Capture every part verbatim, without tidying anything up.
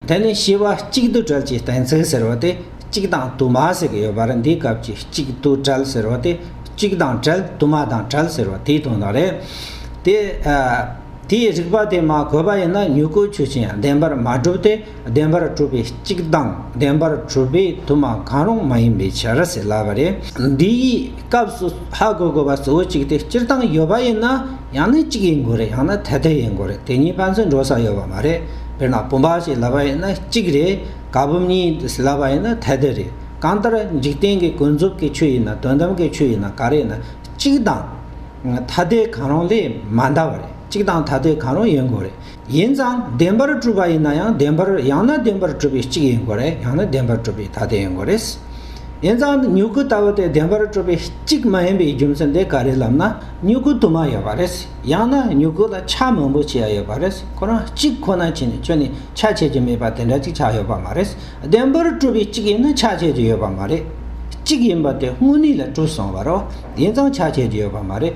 དེ་ནས་བྱེ་བ་གཅིག་ཏུ་བྲལ་གྱི་གཏན་ཚིགས་ཟེར་བ་དེ་གཅིག་དང་དུ་མ་ཟེར་གྱི་ཡོད་པ་རེད། འདིའི་སྐབས་ཀྱི་གཅིག་ཏུ་བྲལ་ཟེར་བ་དེ་གཅིག་དང་བྲལ། དུ་མ་དང་བྲལ་ཟེར་བ་དེའི་དོན་དག་རེད། དེ་ཨ། དེའི་རིགས་པ་དེ་མ་གོས་པ་ཡིན་ན་མྱུ་གུ་ཆོས་ཅན་བདེན་པར་མ་གྲུབ་སྟེ། བདེན་པར་གྲུབ་པའི་གཅིག་དང་བདེན་པར་གྲུབ་པའི་དུ་མ་གང་རུང་མ་ཡིན་པའི་ཕྱིར་ཟེར་ལབ་པ་རེད། འདིའི་སྐབས་སུ་ཧ་གོ་དགོས་པ་གཙོ་བོ་གཅིག་དེ་སྤྱིར་བཏང་ཡོད་པ་ཡིན་ན་ཡང་ན་གཅིག་ཡིན་དགོས་རེད། ཡང་ན་ཐ་དད་ཡིན་དགོས་རེད། དེ་གཉིས་ཕན་ཚུན་འགྲོ་ས་ཡོད་པ་མ་རེད། དཔེར་ན་བུམ་པ་ཞིག་ལབ་པ་ཡིན་ན་གཅིག་རེད། བཀའ་འབུམ་གཉིས་ལབ་པ་ཡིན་ན་ཐ་དད་རེད། གང་ལྟར་འཇིག་རྟེན་གྱི་ཀུན་རྫོབ་ཀྱི་ཆོས་ཡིན་ན་དོན་དམ་གྱི་ཆོས་ཡིན་ན་ག་རེ་ཡིན་ན་གཅིག་དང་ཐ་དད་གང་རུང་ལས་མ་འདའ་བ་རེད། གཅིག་དང་ཐ་དད་གང་རུང་ཡིན་དགོས་རེད། ཡིན་ཙང་བདེན་པར་གྲུབ་པ་ཡིན་ན་ཡང་བདེན་པར་ཡང་ན་བདེན་པར་གྲུབ་པའི་གཅིག་ཡིན་དགོས་རེད། ཡང་ན་བདེན་པར་གྲུབ་པའི་ཐ་དད་ཡིན་དགོས་རེད། ཡིན་ཙང་མྱུ་གུ་ལྟ་བུ་དེ་བདེན་པར་གྲུབ་པའི་གཅིག་མ་ཡིན་པའི་རྒྱུ་མཚན་དེ་ག་རེ་ལབ་ན་མྱུ་གུ་དུ་མ་ཡོད་པ་རེད། ཡང་ན་མྱུ་གུ་ལ་ཆ་མང་པོ་ཆེ་ཡ་ཡོད་པ་རེད། ཁོ་རང་གཅིག་ཁོ་ན་ཆེ་ནས་ཁྱོན་ནས་ཆ་ཆེ་རྒྱུ་མེད་པ་དེ་འདྲ་གཅིག་ཆགས་ཡོད་པ་མ་རེད། བདེན་པར་གྲུབ་པའི་གཅིག་ཡིན་ན་ཆ་ཆེ་རྒྱུ་ཡོད་པ་མ་རེད། གཅིག་ཡིན་པ་དེ་དངོས་གནས་ལ་གྲུབ་སོང་བ་རེད། ཡིན་ཙང་ཆ་ཆེ་རྒྱུ་ཡོད་པ་མ་རེད།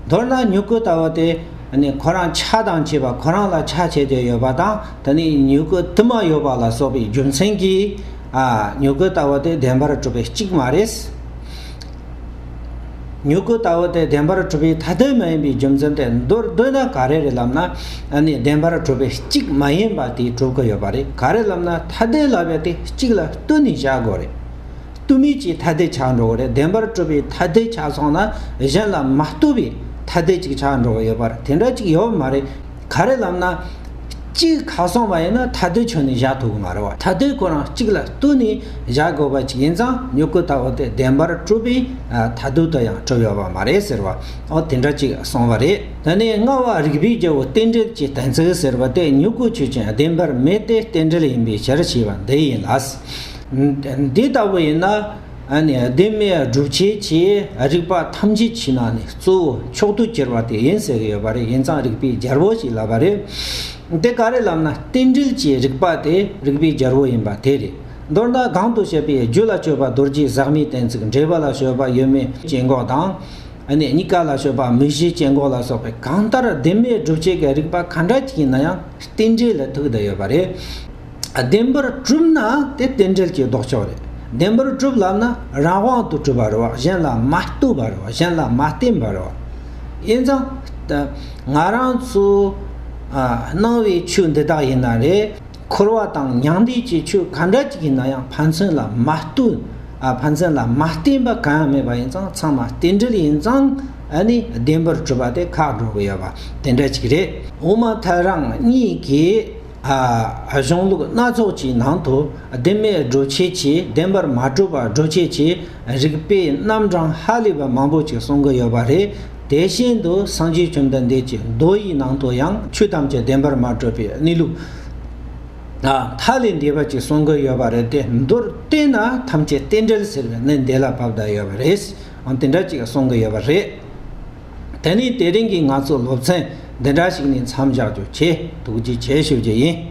མདོར་ན་མྱུ་གུ་ལྟ་བུ་དེ་ནི་ཁོ་རང་ཆ་དང་བཅས་པ་ཁོ་རང་ལ་ཆ་ཆེ་རྒྱུ་ཡོད་པ་དང་དེ་ནི་མྱུ་གུ་དུ་མ་ཡོད་པ་ལ་སོགས་པའི་རྒྱུ་མཚན་གྱིས་ཨ་མྱུ་གུ་ལྟ་བུ་དེ་བདེན་པར་གྲུབ་པའི་གཅིག་མ་རེད། མྱུ་གུ་ལྟ་བུ་དེ་བདེན་པར་གྲུབ་པའི་ཐ་དད་མ་ཡིན་པའི་རྒྱུ་མཚན་དེ་མདོར་བསྡུས་ན་ག་རེ་རེད་ལབ་ན། ཨ་ནི་བདེན་པར་གྲུབ་པའི་གཅིག་མ་ཡིན་པ་དེ་གྲུབ་ཀྱི་ཡོད་པ་རེད། ག་རེ་ལབ་ན་ཐ་དད་ལབ་ཡ་དེ་གཅིག་ལ་ལྟོས་ནས་བཞག་དགོས་རེད། ལྟོས་མེད་ཀྱི་ཐ་དད་ཆགས་འགྲོ་གི་རེད། བདེན་པར་གྲུབ་པའི་ཐ་དད་ཆགས་སོང་ན་གཞན་ལ་མ་ལྟོས་པའི་ཐ་དད་ཅིག་ཆགས་འགྲོ་གི་ཡོད་པ་རེད། དེ་འདྲ་ཅིག་ཡོད་མ་རེད། ག་རེ་ལབ་ན། གཅིག་ཁ་སོང་བ་ཡིན་ན་ཐ་དད་ཁྱོན་ནས་བཞག་ཐུབ་ཀྱི་མ་རེད་བ། ཐ་དད་ཁོ་རང་གཅིག་ལ་ལྟོས་ནས་བཞག་དགོས་པ་ཅིག་ཡིན་ཙང་མྱུ་གུ་ལྟ་བུ་དེ་བདེན་པར་གྲུབ་པའི་ཐ་དད་དུ་ཡང་གྲུབ་ཡོད་པ་མ་རེད་ཟེར་བ། འོ་དེ་འདྲ་ཅིག་གསུངས་པ་རེད། དེ་ནས་ལྔ་བ་རིགས་པས་རྒྱལ་པོ་རྟེན་འབྲེལ་གྱི་གཏན་ཚིགས་ཟེར་བ་དེ་མྱུ་གུ་ཆོས་ཅན་བདེན་པར་མེད་དེ་རྟེན་འབྲེལ་ཡིན་པའི་ཕྱིར་ཞེས་པ་འདི་ཡིན་ལ། འདི་ལྟ་བུ་ཡིན་ན། ཨ་ནི་བདེན་མེད་སྒྲུབ་བྱེད་ཀྱི་རིགས་པ་ཐམས་ཅད་ཀྱི་ནང་ནས་གཙོ་བོ་མཆོག་ཏུ་གྱུར་པ་དེ་ཡིན་ཟེར་གྱི་ཡོད་པ་རེད། ཡིན་ཙང་རིགས་པའི་རྒྱལ་པོ་ཞེས་ལབ་པ་རེད། དེ་ག་རེ་ལབ་ན་རྟེན་འབྲེལ་གྱི་རིགས་པ་དེ་རིགས་པའི་རྒྱལ་པོ་ཡིན་པ་དེ་རེད། མདོར་ན་གོང་དུ་བཤད་པའི་རྒྱུད་ལ་སྤྱོད་པ་རྡོ་རྗེ་ཟག་མེད་གཏན་ཚིགས། འབྲས་བུ་ལ་སྤྱོད་པ་ཡོད་མེད་སྐྱེ་འགོག་དང་། ཨ་ནི་གཉིས་ཀ་ལ་སྤྱོད་པ་མིག་ཤེས་སྐྱེ་འགོག་ལ་སོགས་པའི་གང་ལྟར་བདེན་མེད་སྒྲུབ་བྱེད་ཀྱི་རིགས་པ་ག་འདྲ་ཅིག་ཡིན་ན་ཡང་རྟེན་འབྲེལ་ལ་ཐུག་བསྡད་ཡོད་པ་རེད། བདེན་པར་གྲུབ་ན་དེ་རྟེན་འབྲེལ་གྱི་ལྡོག་ཕྱོགས་རེད། བདེན་པར་གྲུབ་ལབ་ན་རང་དབང་དུ་གྲུབ་པ་རེད་བ། གཞན་ལ་མ་ལྟོས་པ་རེད་བ། གཞན་ལ་མ་བརྟེན་པ་རེད་བ། ཡིན་ཙང་ད་ང་རང་ཚོ་ཨ་སྣང་བའི་ཆོས་འདི་དག་ཡིན་ན་རེད། འཁོར་བ་དང་མྱང་འདས་ཀྱི་ཆོས་ག་འདྲ་ཅིག་ཡིན་ན་ཡང་ཕན་ཚུན་ལ་མ་ལྟོས། ཨ་ཕན་ཚུན་ལ་མ་བརྟེན་པ་གང་ཡང་མེད་པ་ཡིན་ཙང་ཚང་མ་རྟེན་འབྲེལ་ཡིན་ཙང་ཨ་ནི་བདེན་པར་གྲུབ་པ་དེ་ཁག་འགྲོ་གི་ཡོད་པ་དེ་འདྲ་ཅིག་རེད། དབུ་མ་ཐལ་རང་གཉིས་ཀྱིས། ཨ། གཞུང་ལུགས་སྣ་ཚོགས་ཀྱི་ནང་དུ་བདེན་མེད་སྒྲུབ་བྱེད་ཀྱི་བདེན་པར་མ་གྲུབ་པ་སྒྲུབ་བྱེད་ཀྱི་རིགས་པའི་རྣམ་གྲངས་ཧ་ལས་པ་མང་པོ་ཅིག་གསུང་གི་ཡོད་པ་རེད། དེ་བཞིན་དུ་སངས་རྒྱས་བཅོམ་ལྡན་འདས་ཀྱི་མདོ་ཡི་ནང་དུ་ཡང་ཆོས་ཐམས་ཅད་བདེན་པར་མ་གྲུབ་པའི་གནས་ལུགས། ཨ། མཐའ་ལས་འདས་པ་ཅིག་གསུང་གི་ཡོད་པ་རེད་དེ། མདོར་བསྟན་ན་ཐམས་ཅད་རྟེན་འབྲེལ་ཟེར་བའི་གནད་འདི་ལ་བབས་བསྡད་ཡོད་པ་རེད། ཨང་དེ་འདྲ་ཅིག་གསུང་གི་ཡོད་པ་རེད། དེ་ནས་དེ་རིང་གི་ང་ཚོའི་སློབ་ཚན་འདི་འདྲ་ཞིག་ནས་མཚམས་བཞག་རྒྱུ་བྱས། ཐུགས་རྗེ་ཆེ་ཞུ་རྒྱུ་ཡིན།